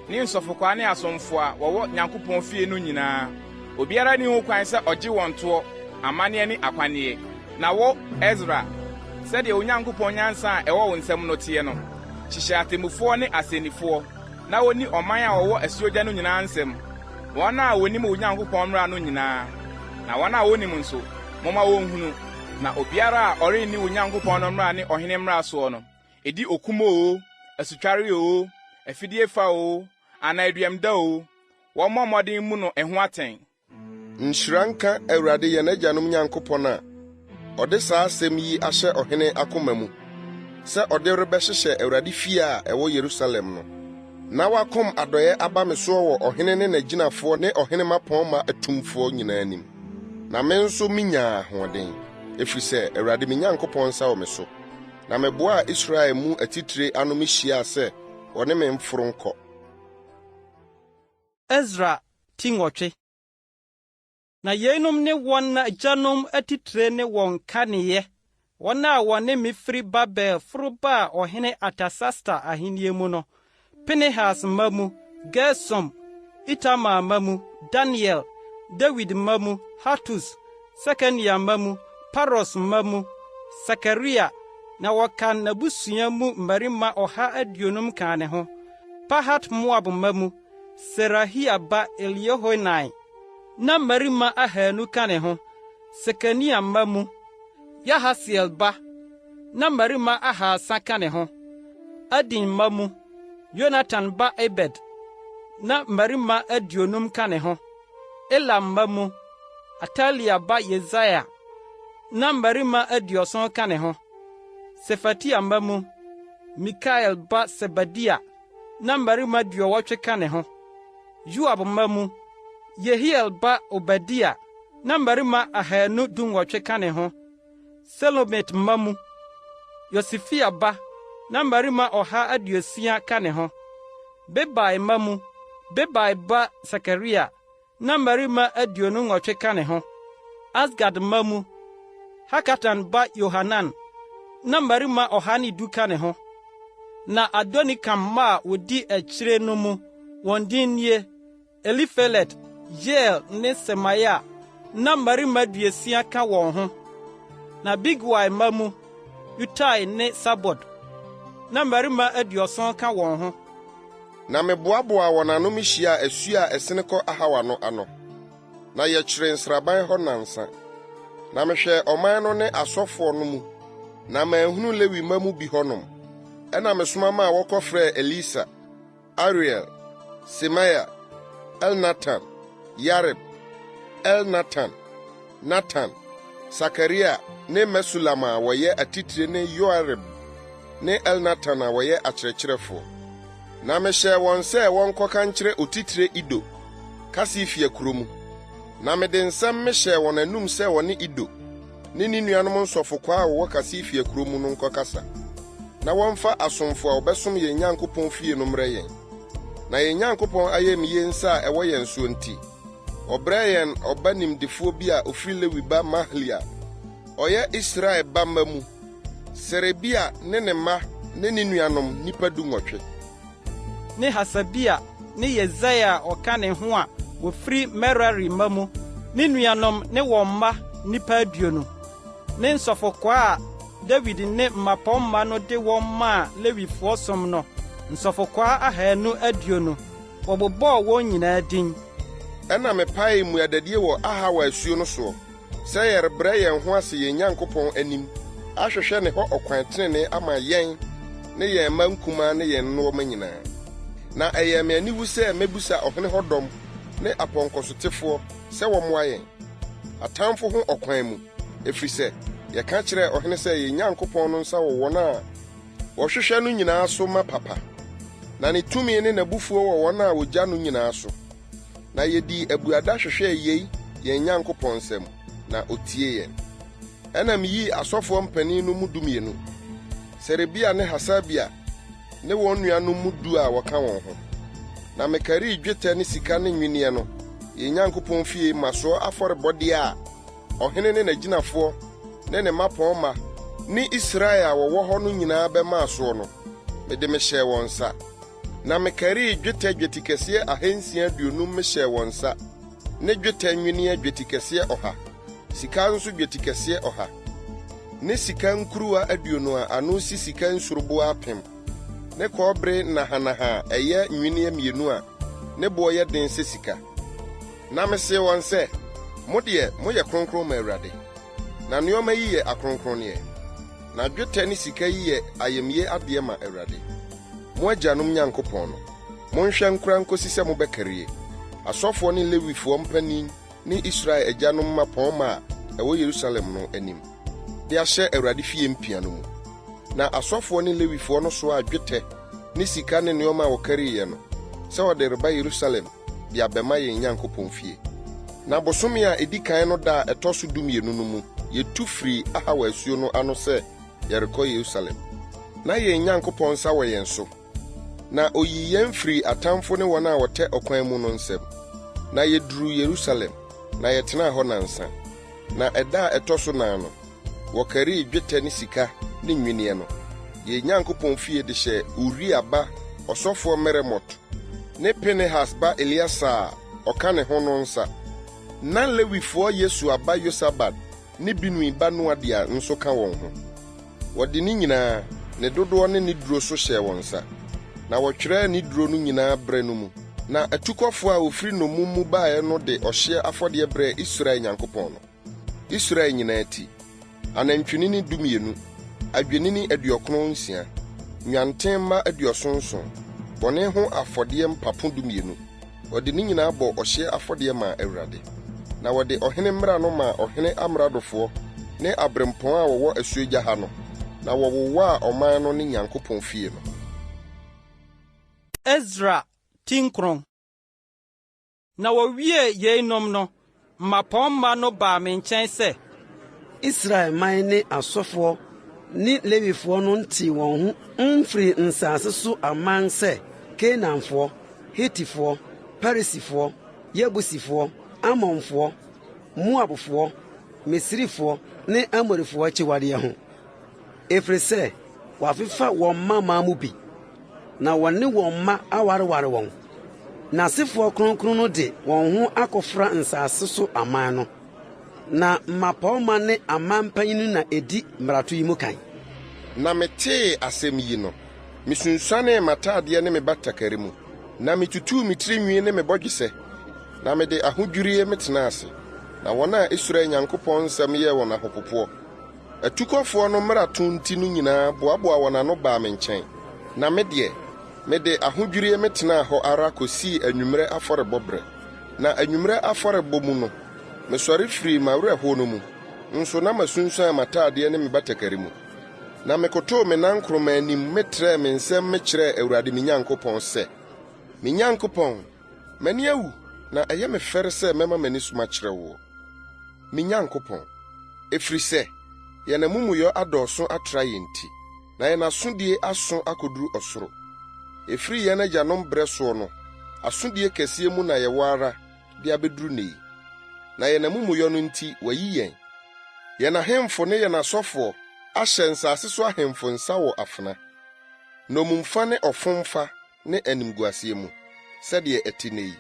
ne nsɔfokwaa ne asomfo a wɔwɔ Nyankopɔn fie no nyinaa, obiara nni ho kwan sɛ ɔgye wɔn toɔ, amanneɛ ne akwanneɛ. Na wo, Esra, sɛdeɛ wo Nyankopɔn nyansa a ɛwɔ wo nsam no teɛ no, hyehyɛ atemmufoɔ ne asɛnnifoɔ, na wonni ɔman a wɔwɔ asuogya no nyinaa nsɛm, wɔn a wonim wo Nyankopɔn mmara no nyinaa, na wɔn a wonnim nso, momma wonhunu. Na obiara a ɔrenni wo Nyankopɔn no mmara ne ɔhene mmara soɔ no, edi okum oo, asutware oo, afidie fa oo, anaa aduamda oo, wɔmmɔ mmɔden mmu no ɛho atɛn. Nhyira nka Awurade yɛn agyanom Nyankopɔn a ɔde saa asɛm yi ahyɛ ɔhene akoma mu sɛ ɔde rebɛhyehyɛ Awurade fie a ɛwɔ Yerusalem no, na wakom adɔeɛ aba me soɔ wɔ ɔhene ne n'agyinafoɔ ne ɔhene mmapɔmma atumfoɔ nyinaa anim. Na me nso minyaa ahoɔden, ɛfiri sɛ Awurade me Nyankopɔn nsa wɔ me so, na meboaa Israel mu atitire ano mihyiaa sɛ wɔne me mforo nkɔ. Esra ti nwɔtwe. Na yeinom ne wɔn agyanom atitire ne wɔn nkaneeɛ, wɔn a wɔne me firi Babel foro baa ɔhene Artasasta ahennie mu no, Pinehas mma mu, Gersom, Itamar mma mu, Daniel, Dawid mma mu, Hatus, Sekania mma mu, Paros mma mu, Sakaria, na wɔkan n'abusua mu mmarima 150 kaa ne ho. Pahat-Moab mma mu, Serahia ba Eliehoenai, na mmarima ahannu ka ne ho. Sekania mma mu, Yahasiel ba, na mmarima ahaasa ka ne ho. Adin mma mu, Yonatan ba Ebed, na mmarima 50 ka ne ho. Elam mma mu, Atalia ba Yesaia, na mmarima 70 ka ne ho. Sefatia mma mu, Mikael ba Sebadia, na mmarima 80 ka ne ho. Yoab mma mu, Yehiel ba Obadia, na mmarima 218 ka ne ho. Selomit mma mu, Yosifia ba, na mmarima 160 ka ne ho. Bebai mma mu, Bebai ba Sakaria, na mmarima 28 ka ne ho. Asgad mma mu, Hakatan ba Yohanan, na mmarima 110 ka ne ho. Na Adonikam mma a wodi akyire no mu, wɔn din nie: Elifelet, Yeiel ne Semaia, na mmarima 60 ka wɔn ho. Na Bigwai mma mu, Utai ne Sabod, na mmarima 70 ka wɔn ho. Na meboaboaa wɔn ano mihyiaa asu a ɛsen kɔ Ahawa no ano, na yɛkyeree nsraban hɔ nnansa. Na mehwɛɛ ɔman no ne asɔfoɔ no mu, na manhunu Lewi mma mu bi hɔnom. Ɛnna mesoma maa wɔkɔfrɛɛ Elisa, Ariel, Semaia, Elnatan, Yarib, Elnatan, Natan, Sakaria ne Mesulam a wɔyɛ atitire ne Yoiarib ne Elnatan a wɔyɛ akyerɛkyerɛfoɔ. Na mehyɛɛ wɔn sɛ wɔnkɔka nkyerɛ otitire Ido, Kasifia kuro mu. Na mede nsɛm mehyɛɛ wɔn anom sɛ wɔne Ido ne ne nuanom nsɔfokwaa a wɔwɔ Kasifia kuro mu no nkɔkasa, na wɔmfa asomfo a wɔbɛsom yɛn Nyankopɔn fie no mmrɛ yɛn. Na yɛn Nyankopɔn ayamye nsa a ɛwɔ yɛn soɔ nti, ɔbrɛɛ yɛn ɔba nimdefoɔ bi a ɔfiri Lewi ba Mahli a ɔyɛ Israel ba mma mu, Serebia ne ne mma ne ne nuanom, nnipa 18. Ne Hasabia ne Yesaia a ɔka ne ho a wɔfiri Merari mma mu, ne nuanom ne wɔn mma, nnipa 20, ne nsɔfokwaa a Dawid ne mmapɔmma no de wɔn maa Lewifoɔ som no, nsɔfokwaa 220, wɔbobɔɔ wɔn nyinaa din. Ɛnna mepaee mmuadadie wɔ Ahawa asuo no soɔ, sɛ yɛrebrɛ yɛn ho ase yɛn Nyankopɔn anim ahwehwɛ ne hɔ ɔkwan tenenee ama yɛn ne yɛn mma nkumaa ne yɛn nnoɔma nyinaa. Na ɛyɛɛ me aniwu sɛ mɛbisa ɔhene hɔ dɔm ne apɔnkɔsotefoɔ sɛ wɔmmoa yɛn, atamfo ho ɔkwan mu, ɛfiri sɛ yɛka kyerɛɛ ɔhene sɛ yɛn Nyankopɔn no nsa wɔ wɔn a wɔhwehwɛ no nyinaa so ma papa, na ne tumi ne n'abufuo wɔ wɔn a wɔgya no nyinaa so. Na yedii abuada hwehwɛɛ yei yɛn Nyankopɔn nsam, na otiee yɛn. Ɛnna miyii asɔfoɔ mpanin no mu 12, Serebia ne Hasabia ne wɔn nuanom mu du a wɔka wɔn ho. Na mekarii dwetɛ ne sika ne nnwinneɛ no, yɛn Nyankopɔn fie mmasoɔ afɔrebɔdeɛ a ɔhene ne n'agyinafoɔ ne ne mmapɔmma ne Israel a wɔwɔ hɔ no nyinaa bɛmaa soɔ no, mede mehyɛɛ wɔn nsa. Na mekarii dwetɛ dwetikɛseɛ 650 mehyɛɛ wɔn nsa, ne dwetɛ nnwinneɛ dwetikɛseɛ 100, sika nso dwetikɛseɛ 100, ne sika nkuruwa 20 a ano si sika nsuruboaa 1000, ne kɔbere nahanaha a ɛyɛ nnwinneɛ mmienu a ne boɔ yɛ den sɛ sika. Na mesee wɔn sɛ, Mo deɛ, moyɛ kronkron ma Awurade, na nneɛma yi yɛ akronkronneɛ, na dwetɛ ne sika yi yɛ ayamye adeɛ ma Awurade, mo agyanom Nyankopɔn no. Monhwɛ nkora nkosi sɛ mobɛkarie, asɔfoɔ ne Lewifoɔ mpanin ne Israel agyanom mmapɔmma a ɛwɔ Yerusalem no anim, de ahyɛ Awurade fie mpia no mu. Na asɔfoɔ ne Lewifoɔ no soaa dwetɛ ne sika ne nneɛma a wɔkariiɛ no, sɛ wɔde reba Yerusalem de abɛma yɛn Nyankopɔn fie. Na bosome a edi kan no da a ɛtɔ so 12 no mu, yetu firii Ahawa asuo no ano sɛ yɛrekɔ Yerusalem. Na yɛn Nyankopɔn nsa wɔ yɛn so, na oyii yɛn firii atamfo ne wɔn a wɔtɛ ɔkwan mu no nsam. Na yeduruu Yerusalem, na yɛtenaa hɔ nnansa. Na ɛda a ɛtɔ so nan no, wɔkarii dwetɛ ne sika ne nnwinneɛ no, yɛn Nyankopɔn fie de hyɛɛ Uria ba ɔsɔfoɔ Meremot ne Pinehas ba Eleasa a ɔka ne ho no nsa. Na Lewifoɔ Yesua ba Yosabad ne Binui ba Noadia nso ka wɔn ho. Wɔde ne nyinaa, ne dodoɔ ne ne duro so hyɛɛ wɔn nsa, na wɔtwerɛɛ ne duro no nyinaa berɛ no mu. Na atukɔfoɔ a wɔfiri nnommum mu baeɛ no de ɔhyeɛ afɔdeɛ brɛɛ Israel Nyankopɔn no, Israel nyinaa ti, anantwinini 12, adwennini 96, nnwanten mma 77, bɔne ho afɔdeɛ mpapo 12. Wɔde ne nyinaa bɔɔ ɔhyeɛ afɔdeɛ maa Awurade. Na wɔde ɔhene mmara no maa ɔhene amradofoɔ ne aberempɔn a wɔwɔ asuogya ha no, na wɔwowaa ɔman no ne Nyankopɔn fie no. Esra ti 9. Na wɔwiee yeinom no, mmapɔmma no baa me nkyɛn sɛ. Israel man ne asɔfoɔ ne Lewifoɔ no ntee wɔn ho mfirii nsase so aman sɛ Kanaanfoɔ, Hetifoɔ, Perisifoɔ, Yebusifoɔ, Amonfoɔ, Moabfoɔ, Misrifoɔ ne Amorifoɔ akyiwadeɛ ho, ɛfiri sɛ wɔafefa wɔn mmammaa mu bi. na wɔne wɔn mma awareware wɔn. N'asefoɔ kronkron no de wɔn ho akɔfra nsase so aman no, na mmapɔmma ne aman mpanyin na edi mmarato yi mu kan. Na metee asɛm yi no, misunsuanee m'atadeɛ ne me batakari mu, na mitutuu me tiri nwi ne me bɔdwesɛ, na mede ahodwirie metenaa ase. Na wɔn a Israel Nyankopɔn nsɛm yɛɛ wɔn ahopopoɔ, Atukɔfoɔ no mmarato nti no nyinaa boaboaa wɔn ano baa me nkyɛn, na me deɛ, mede ahodwirie metenaa hɔ ara kɔsii anwummerɛ afɔrebɔ berɛ. Na anwummerɛ afɔrebɔ mu no, mesɔre firii m'awerɛhoɔ no mu, nso na masunsuan m'atadeɛ ne me batakari mu. Na mekotoo me nankoroma anim metrɛɛ me nsam mekyerɛɛ Awurade me Nyankopɔn sɛ, Me Nyankopɔn, m'ani awu na ɛyɛ me fɛre sɛ mɛma m'ani so makyerɛ woɔ, me Nyankopɔn. Ɛfiri sɛ yɛn amumuyɔ adɔɔso atra yɛn nti, na yɛn asodie aso akɔduru ɔsoro. Ɛfiri yɛn agyanom berɛ soɔ no, asodie kɛseɛ mu na yɛwɔ ara de abɛduru nnɛ yi. Na yɛn amumuyɔ no nti wɔayi yɛn, yɛn ahemfo ne yɛn asɔfoɔ ahyɛ nsase so ahemfo nsa wɔ afena, nnommumfa ne ɔfomfa ne animguaseɛ mu, sɛdeɛ ɛte nnɛ yi.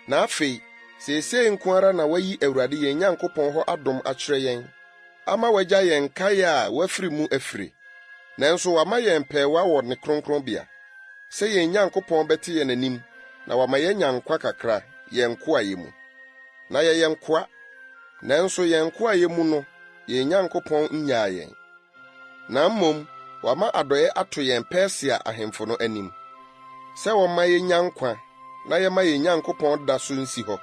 Na afei, seesei nko ara na woayi Awurade yɛn Nyankopɔn hɔ adom akyerɛ yɛn ama wagya yɛn nkaeɛ a wɔafiri mu afire, nanso wama yɛn pɛɛwa wɔ ne kronkronbea, sɛ yɛn Nyankopɔn bɛte yɛn anim na wama yɛanya nkwa kakra yɛn nkoayɛ mu. Na yɛyɛ nkoa, nanso yɛn nkoayɛ mu no yɛn Nyankopɔn nnyaa yɛn. Na mmom wama adɔe ato yɛn Persia ahemfo no anim, sɛ wɔmma yennya nkwa na yɛmma yɛn Nyankopɔn da so nsi hɔ,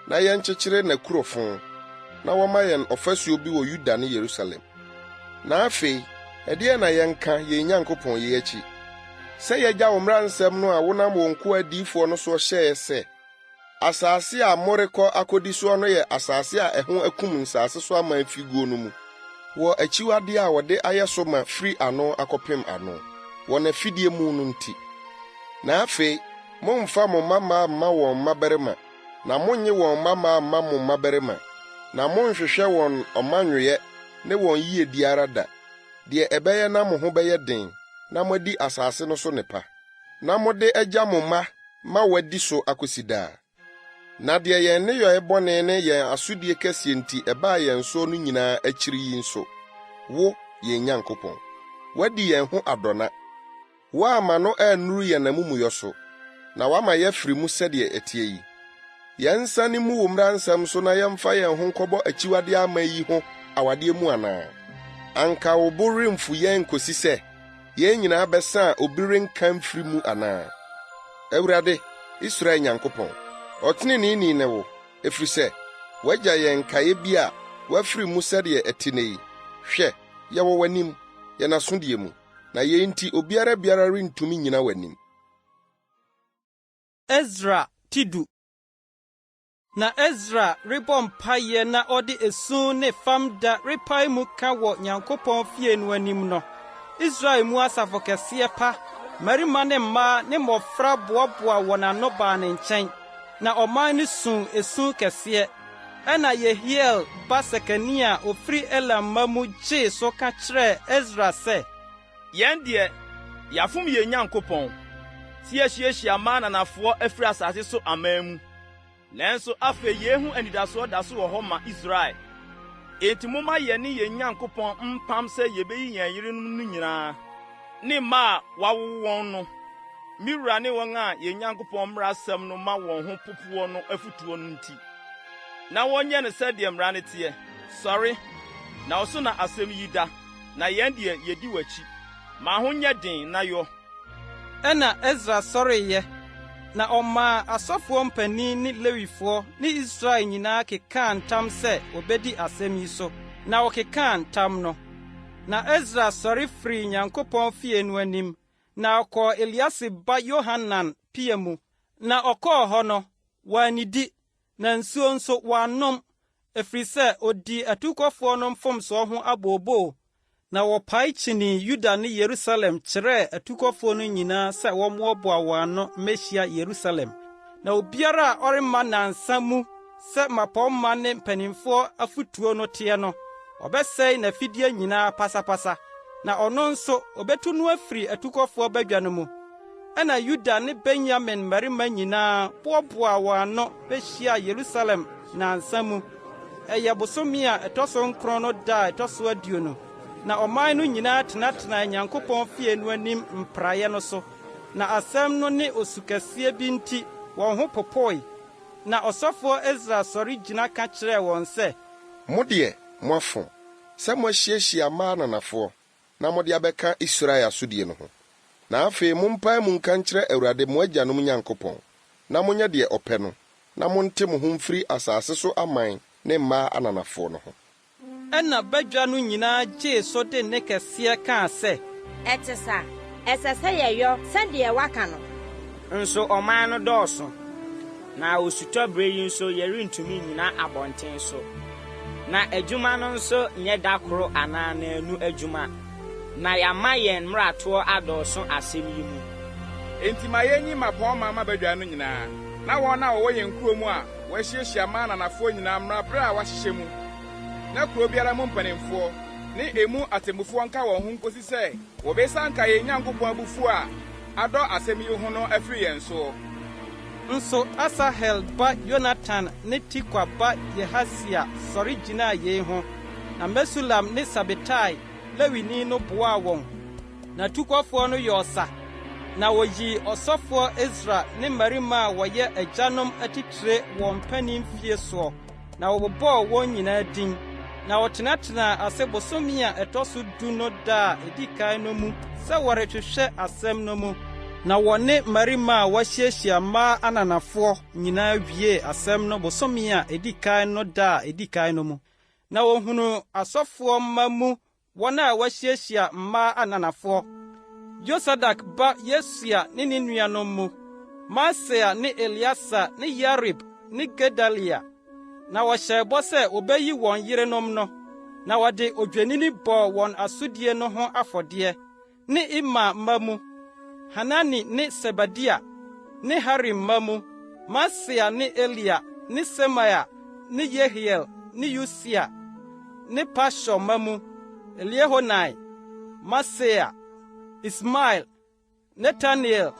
na yɛnkyekyere n'akurofo, na wɔmma yɛn ɔfasuo bi wɔ Yuda ne Yerusalem. Na afei, ɛdeɛn na yɛnka, yɛn Nyankopɔn, yei akyi? Sɛ yɛagya wo mmara nsɛm no a wonam wo nkoa adiyifoɔ no soɔ hyɛeɛ sɛ, Asase a morekɔ akodi soɔ no yɛ asase a ɛho akum nsase so aman figuo no mu, wɔ akyiwadeɛ a wɔde ayɛ so ma firi ano akɔpem ano, wɔn afidie mu no nti. Na afei, mommfa mo mmammaa mma wɔn mmabarima, na monnye wɔn mmammaa mma mo mmabarima, na monnhwehwɛ wɔn ɔmannwoeɛ ne wɔn yiedie ara da, deɛ ɛbɛyɛ na mo ho bɛyɛ den na moadi asase no so nnepa. na mode agya mo mma ma wɔadi so akosi daa. Na deɛ yɛn nneyɔe bɔne ne yɛn asodie kɛseɛ nti ɛbaa yɛn soɔ no nyinaa akyiri yi nso, wo, yɛn Nyankopɔn, woadi yɛn ho adɔna. Woamma no annuru yɛn amumuyɔ so, na woama yɛafiri mu sɛdeɛ ɛteɛ yi. Yɛnsane mmu wo mmara nsɛm so na yɛmfa yɛn ho nkɔbɔ akyiwadeɛ aman yi ho awadeɛ mu anaa? Anka wo bo remfu yɛn nkosi sɛ yɛn nyinaa bɛsa a obi renka mfiri mu anaa? Awurade, Israel Nyankopɔn, ɔteneneeni ne wo, ɛfiri sɛ woagya yɛn nkaeɛ bi a wɔafiri mu sɛdeɛ ɛte nnɛ yi. Hwɛ, yɛwɔ w'anim, yɛn asodie mu, na yei nti obiara biara rentumi nnyina w'anim. Esra ti du. Na Esra rebɔ mpaeɛ na ɔde esu ne famda repae mu ka wɔ Nyankopɔn fie no anim no, Israel mu asafo kɛseɛ pa, mmarima ne mmaa ne mmɔfra boaboaa wɔn ano baa ne nkyɛn, na ɔman no suu esu kɛseɛ. Ɛnna Yehiel ba Sekania a ɔfiri Elam mma mu gyee so ka kyerɛɛ Esra sɛ, Yɛn deɛ, yɛafom yɛn Nyankopɔn, sɛ yɛahyiahyia mmaa ananafoɔ afiri asase so aman mu. Nanso afei yei ho anidasoɔ da so wɔ hɔ ma Israel. Enti momma yɛne yɛn Nyankopɔn mpam sɛ yɛbɛyi yɛn yerenom no nyinaa ne mma a wɔawo wɔn no, me wura ne wɔn a yɛn Nyankopɔn mmara asɛm no ma wɔn ho popoɔ no afotuo no nti, na wɔnyɛ no sɛdeɛ mmara no teɛ. Sɔre, na wo so na asɛm yi da. Na yɛn deɛ, yedi w'akyi. Ma ho nyɛ den na yɔ. Ɛnna Esra sɔreeɛ, na ɔmaa asɔfoɔ mpanin ne Lewifoɔ ne Israel nyinaa kekaa ntam sɛ wɔbɛdi asɛm yi so, na wɔkekaa ntam no. Na Esra sɔre firii Nyankopɔn fie no anim, na ɔkɔɔ Eliasib ba Yohanan pia mu. Na ɔkɔɔ hɔ no, wannidi, na nsuo nso wannom, ɛfiri sɛ ɔdii atukɔfoɔ no mfomsoɔ ho abooboo, na wɔpae kyinii Yuda ne Yerusalem kyerɛɛ atukɔfoɔ no nyinaa sɛ wɔmmoaboa wɔn ano mmɛhyia Yerusalem. Na obiara a ɔremma nnansa mu sɛ mmapɔmma ne mpanimfoɔ afotuo no teɛ no, wɔbɛsɛe n'afideɛ nyinaa pasapasa, na ɔno nso, wɔbɛtu no afiri atukɔfoɔ badwa no mu. Ɛnna Yuda ne Benyamin mmarima nyinaa boaboaa wɔn ano behyiaa Yerusalem nnansa mu. Ɛyɛ bosome a ɛtɔ so nkron no da a ɛtɔ so 20, na ɔman no nyinaa tenatenaa Nyankopɔn fie no anim mpraeɛ no so. Na asɛm no ne osu kɛseɛ bi nti wɔn ho popoe. Na ɔsɔfoɔ Esra sɔre gyina ka kyerɛɛ wɔn sɛ. Mo deɛ, moafom, sɛ moahyiahyia mmaa ananafoɔ, na mode abɛka Israel asodie no ho. Na afei mompae mu nka nkyerɛ Awurade mo agyanom Nyankopɔn, na monyɛ deɛ ɔpɛ no, na monte mo ho mfiri asase so aman ne mmaa ananafoɔ no ho. Ɛnna badwa no nyinaa gyee so de nne kɛseɛ kaa sɛ. Ɛte sa, ɛsɛ sɛ yɛyɔ sɛdeɛ woaka no. Nso ɔman no dɔɔso, na osutɔ bere yi nso yɛrentumi nnyina abɔnten so. Na adwuma no nso nyɛ da koro anaa nnanu adwuma, na yɛama yɛn mmaratoɔ adɔɔso asɛm yi mu. Enti ma yenyi mmapɔmma mma badwa no nyinaa, na wɔn a wɔwɔ yɛn nkurow mu a wɔahyiahyia mmaa ananafoɔ nyinaa mmra bere a wɔahyehyɛ mu, na kurow biara mu mpanimfoɔ ne emu atemmufoɔ nka wɔn ho nkosi sɛ wɔbesianka yɛn Nyankopɔn abufuw a adɔ asɛm yi ho no afiri yɛn soɔ. Nso Asahel ba Yonatan ne Tikwa ba Yehasia sɔre gyinaa yei ho, na Mesulam ne Sabetai, Lewini no boaa wɔn. Na atukɔfoɔ no yɔɔ sa, na wɔyii ɔsɔfoɔ Esra ne mmarima a wɔyɛ agyanom atitire wɔn mpanin fie soɔ, na wɔbobɔɔ wɔn nyinaa din. Na wɔtenatenaa ase bosome a ɛtɔ so du no da a edi kan no mu sɛ wɔrehwehwɛ asɛm no mu. Na wɔne mmarima a wɔahyiahyia mmaa ananafoɔ nyinaa wiee asɛm no bosome a edi kan no da a edi kan no mu. Na wɔhunuu asɔfoɔ mma mu wɔn a wɔahyiahyia mmaa ananafoɔ, Yosadak ba Yesua ne ne nuanom mu, Maaseia ne Elieser ne Yarib ne Gedalia. Na wɔhyɛɛ bɔ sɛ wobeyi wɔn yerenom no, na wɔde odwennini bɔɔ wɔn asodie no ho afɔdeɛ, ne Imer mma mu, Hanani ne Sebadia, ne Harim mma mu, Maaseia ne Elia ne Semaia ne Yehiel ne Usia, ne Pashur mma mu, Eliehoenai, Maaseia, Ismael, Netanel,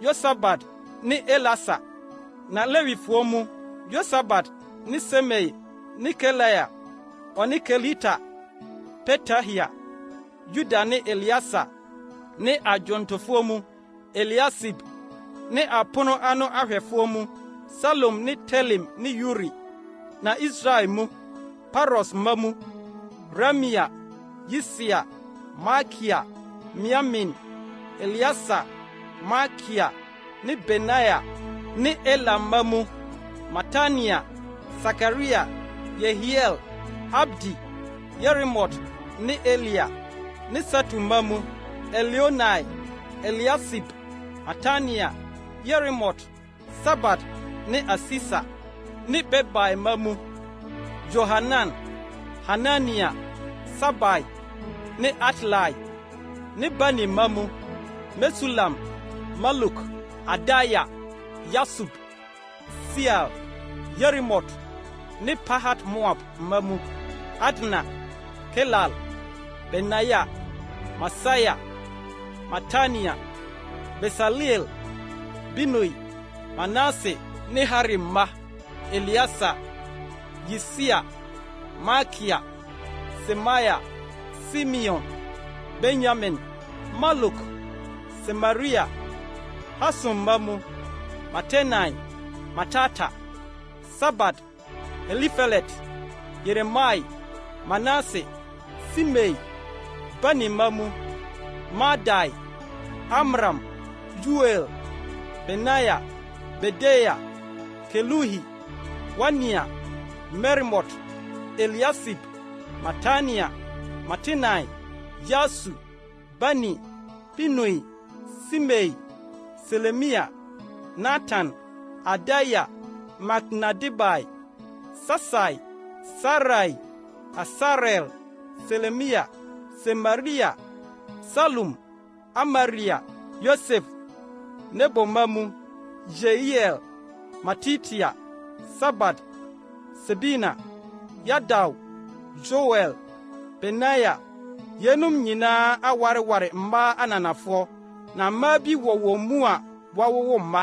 Yosabad ne Elasa. Na Lewifoɔ mu, Yosabad ne Simei ne Kelaia, ɔne Kelita, Petahia, Yuda ne Eleasa, ne adwontofoɔ mu, Eliasib, ne apono ano ahwɛfoɔ mu, Salum ne Telem ne Uri. Na Israel mu, Paros mma mu, Ramia, Yisia, Malkia, Miamin, Eleasa, Malkia ne Benaia, ne Elam mma mu, Matania, Sakaria, Yehiel, Abdi, Yerimot ne Elia, ne Satu mma mu, Elioenai, Eliasib, Matania, Yerimot, Sabad ne Asisa, ne Bebai mma mu, Johanan, Hanania, Sabai ne Atlai, ne Bani mma mu, Mesulam, Maluk, Adaia, Yasub, Seal, Yerimot ne Pahat-Moab mma mu, Adna, Kelal, Benaia, Maaseia, Matania, Besaleel, Binui, Manase ne Harim mma, Eleasa, Yisia, Malkia, Semaia, Simeon, Benyamin, Maluk, Semaria, Hasum mma mu, Matenai, Matata, Sabad, Elifelet, Yeremai, Manase, Simei, Bani mma mu: Maadai, Amram, Uel, Benaia, Bedeia, Keluhi, Wania, Meremot, Eliasib, Matania, Matenai, Yasu, Bani, Binui, Simei, Selemia, Natan, Adaia, Maknadebai, Sasai, Sarai, Asarel, Selemia, Semaria, Salum, Amaria, Yosef, Nebo mma mu, Yeiel, Matitia, Sabad, Sebina, Yadau, Yoel, Benaia. Yeinom nyinaa awareware mmaa ananafoɔ, na mmaa bi wɔ wɔn mu a wɔawowo mma.